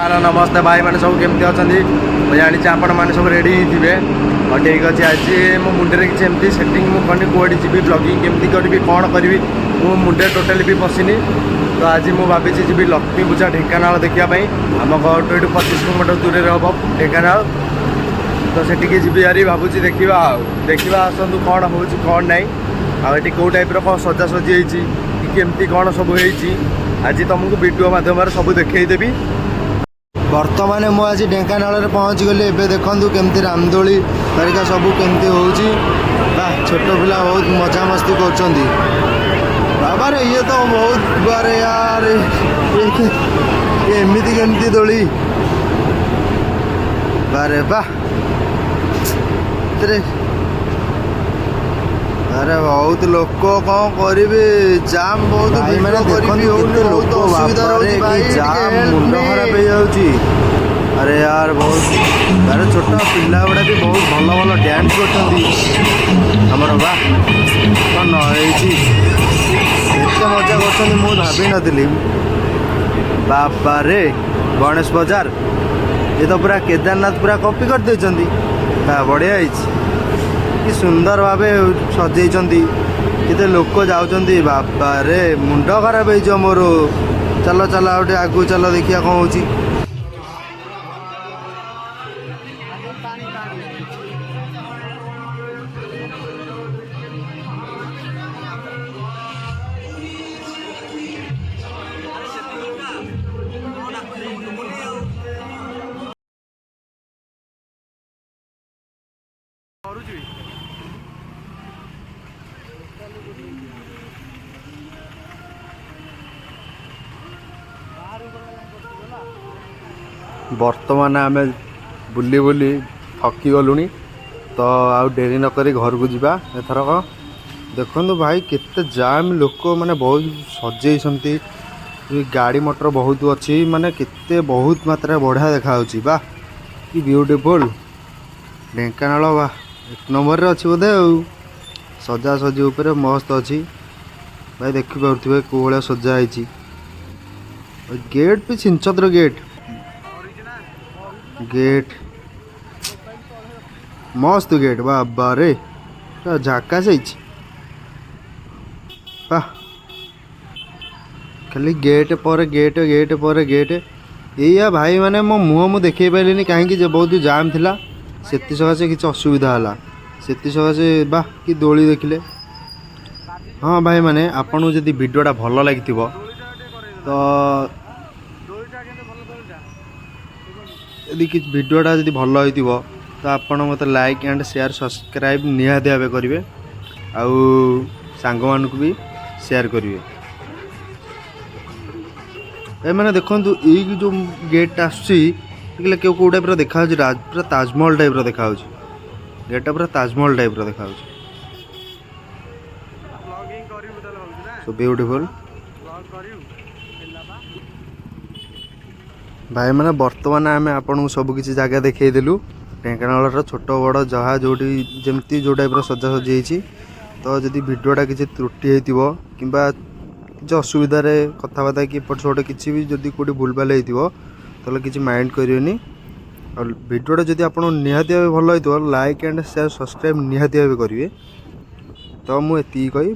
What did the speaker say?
Hello, ନମସ୍ତେ ଭାଇମାନେ, ସବୁ କେମିତି ଅଛନ୍ତି? ମୁଁ ଜାଣିଛି ଆପଣମାନେ ସବୁ ରେଡ଼ି ହେଇଥିବେ। ହଉ, ଠିକ୍ ଅଛି। ଆଜି ମୋ ମୁଣ୍ଡରେ କିଛି ଏମିତି ସେଟିଂ ମୁଁ କରିନି, କୁଆଡ଼େ ଯିବି, ବ୍ଲଗିଂ କେମିତି କରିବି, କ'ଣ କରିବି, ମୋ ମୁଣ୍ଡରେ ଟୋଟାଲି ବି ପଶିନି। ତ ଆଜି ମୁଁ ଭାବିଛି ଯିବି ଲକ୍ଷ୍ମୀ ପୂଜା ଢେଙ୍କାନାଳ ଦେଖିବା ପାଇଁ। ଆମ ଘରଠୁ ଏଇଠୁ 25 କିଲୋମିଟର ଦୂରରେ ହେବ ଢେଙ୍କାନାଳ। ତ ସେଠିକି ଯିବି ହାରି ଭାବୁଛି। ଦେଖିବା ଆଉ ଦେଖିବା, ଆସନ୍ତୁ କ'ଣ ହେଉଛି କ'ଣ ନାହିଁ, ଆଉ ଏଠି କେଉଁ ଟାଇପ୍ର କ'ଣ ସଜାସଜି ହେଇଛି କି କେମିତି କ'ଣ ସବୁ ହେଇଛି, ଆଜି ତୁମକୁ ଭିଡ଼ିଓ ମାଧ୍ୟମରେ ସବୁ ଦେଖେଇଦେବି। ବର୍ତ୍ତମାନ ମୁଁ ଆଜି ଢେଙ୍କାନାଳରେ ପହଞ୍ଚିଗଲି। ଏବେ ଦେଖନ୍ତୁ କେମିତି ରାମଦୋଳି ହେରିକା ସବୁ କେମିତି ହେଉଛି। ବା, ଛୋଟ ପିଲା ବହୁତ ମଜାମସ୍ତି କରୁଛନ୍ତି। ବାବାରେ, ଇଏ ତ ବହୁତ, ବାରେ ୟାର, ଇଏ ଏମିତି କେମିତି ଦୋଳି? ବାରେ ବା, ଏଥିରେ ଆରେ ବହୁତ ଲୋକ, କ'ଣ କରିବି? ଜାମ୍ ବହୁତ, ଭାଇମାନେ, ଭିଡ଼ିଓ କରିବି ଦେଖନ୍ତୁ ହଉନି, କେତେ ବହୁତ ଲୋକ, ଅସୁବିଧା ବାବାରେ, ରହୁଛି କି ଭାଇ, ଟିକେ ଜାମ୍, help ମୁଣ୍ଡ me। ଖରାପ ହେଇଯାଉଛି। ଆରେ ୟାର, ବହୁତ, ଆରେ ଛୋଟ ପିଲା ଗୁଡ଼ା ବି ବହୁତ ଭଲ ଭଲ ଡ୍ୟାନ୍ସ କରୁଛନ୍ତି ଆମର। ବା, କ'ଣ ନ ହେଇଛି! ଏତେ ମଜା କରୁଛନ୍ତି, ମୁଁ ଭାବିନଥିଲି। ବାବାରେ, ଗଣେଶ ବଜାର, ଏ ତ ପୁରା କେଦାରନାଥ ପୁରା କପି କରିଦେଇଛନ୍ତି। ବା, ବଢ଼ିଆ ହେଇଛି। କି ସୁନ୍ଦର ଭାବେ ସଜେଇଛନ୍ତି। କେତେ ଲୋକ ଯାଉଛନ୍ତି, ବାବାରେ, ମୁଣ୍ଡ ଖରାପ ହେଇଯିବ ମୋର। ଚାଲ ଚାଲ, ଆଉ ଟିକେ ଆଗକୁ ଚାଲ, ଦେଖିବା କ'ଣ ହେଉଛି। ବର୍ତ୍ତମାନ ଆମେ ବୁଲି ବୁଲି ଥକି ଗଲୁଣି, ତ ଆଉ ଡେରି ନକରି ଘରକୁ ଯିବା ଏଥରକ। ଦେଖନ୍ତୁ ଭାଇ, କେତେ ଜାମ୍, ଲୋକ ମାନେ ବହୁତ ସଜେଇଛନ୍ତି, ଗାଡ଼ି ମଟର ବହୁତ ଅଛି, ମାନେ କେତେ ବହୁତ ମାତ୍ରାରେ ବଢ଼ିଆ ଦେଖାଯାଉଛି। ବା, କି ବିୟୁଟିଫୁଲ୍ ଢେଙ୍କାନାଳ! ବା, ଏକ ନମ୍ବରରେ ଅଛି ବୋଧେ। ଆଉ ସଜାସଜି ଉପରେ ମସ୍ତ ଅଛି ଭାଇ। ଦେଖିପାରୁଥିବେ କେଉଁ ଭଳିଆ ସଜା ହେଇଛି। ଗେଟ୍ ବି ଛିଞ୍ଚତ୍ର ଗେଟ୍, ଗେଟ୍ ମସ୍ତ ଗେଟ୍। ବାବାରେ, ପୁରା ଝାକାସ ହେଇଛି। ବାଃ, ଖାଲି ଗେଟ୍ ପରେ ଗେଟ୍, ଗେଟ୍ ପରେ ଗେଟ୍। ଏଇଆ ଭାଇମାନେ, ମୋ ମୁହଁ ମୁଁ ଦେଖେଇ ପାରିଲିନି, କାହିଁକି ଯେ ବହୁତ ଜାମ୍ ଥିଲା, ସେଥି ସକାଶେ କିଛି ଅସୁବିଧା ହେଲା, ସେଥି ସକାଶେ। ବାଃ, କି ଦୋଳି ଦେଖିଲେ! ହଁ ଭାଇମାନେ, ଆପଣଙ୍କୁ ଯଦି ଭିଡ଼ିଓଟା ଭଲ ଲାଗିଥିବ ତ, ଯଦି କିଛି ଭିଡ଼ିଓଟା ଯଦି ଭଲ ହେଇଥିବ ତ ଆପଣ ମୋତେ ଲାଇକ୍ ଆଣ୍ଡ ସେୟାର, ସବସ୍କ୍ରାଇବ୍ ନିହାତି ଭାବେ କରିବେ ଆଉ ସାଙ୍ଗମାନଙ୍କୁ ବି ସେୟାର କରିବେ। ଏମାନେ ଦେଖନ୍ତୁ, ଏଇ ଯେଉଁ ଗେଟ୍ଟା ଆସୁଛି, ଦେଖିଲେ କେଉଁ କେଉଁ ଟାଇପ୍ର ଦେଖାଯାଉଛି? ପୁରା ତାଜମହଲ ଟାଇପ୍ର ଦେଖାଯାଉଛି। ଗେଟ୍ଟା ପୁରା ତାଜମହଲ ଟାଇପ୍ର ଦେଖାଯାଉଛି। ବ୍ଲଗିଂ କରିବୁ ତାହେଲେ ଭାବୁଛୁ ନା? Show beautiful. ବ୍ଲଗ୍ କରିବୁ? ଭାଇମାନେ, ବର୍ତ୍ତମାନ ଆମେ ଆପଣଙ୍କୁ ସବୁ କିଛି ଜାଗା ଦେଖେଇଦେଲୁ ଢେଙ୍କାନାଳର, ଛୋଟ ବଡ଼ ଯାହା ଯେଉଁଠି ଯେମିତି ଯେଉଁ ଟାଇପ୍ର ସଜାସଜି ହେଇଛି। ତ ଯଦି ଭିଡ଼ିଓଟା କିଛି ତ୍ରୁଟି ହେଇଥିବ କିମ୍ବା କିଛି ଅସୁବିଧାରେ କଥାବାର୍ତ୍ତା କି ଏପଟ ସେପଟ କିଛି ବି ଯଦି କେଉଁଠି ଭୁଲଭାଲ ହେଇଥିବ, ତାହେଲେ କିଛି ମାଇଣ୍ଡ କରିବେନି। ଆଉ ଭିଡ଼ିଓଟା ଯଦି ଆପଣଙ୍କୁ ନିହାତି ଭାବେ ଭଲ ହେଇଥିବ, ଲାଇକ୍ ଆଣ୍ଡ ସେୟାର, ସବସ୍କ୍ରାଇବ୍ ନିହାତି ଭାବେ କରିବେ। ତ ମୁଁ ଏତିକି କହି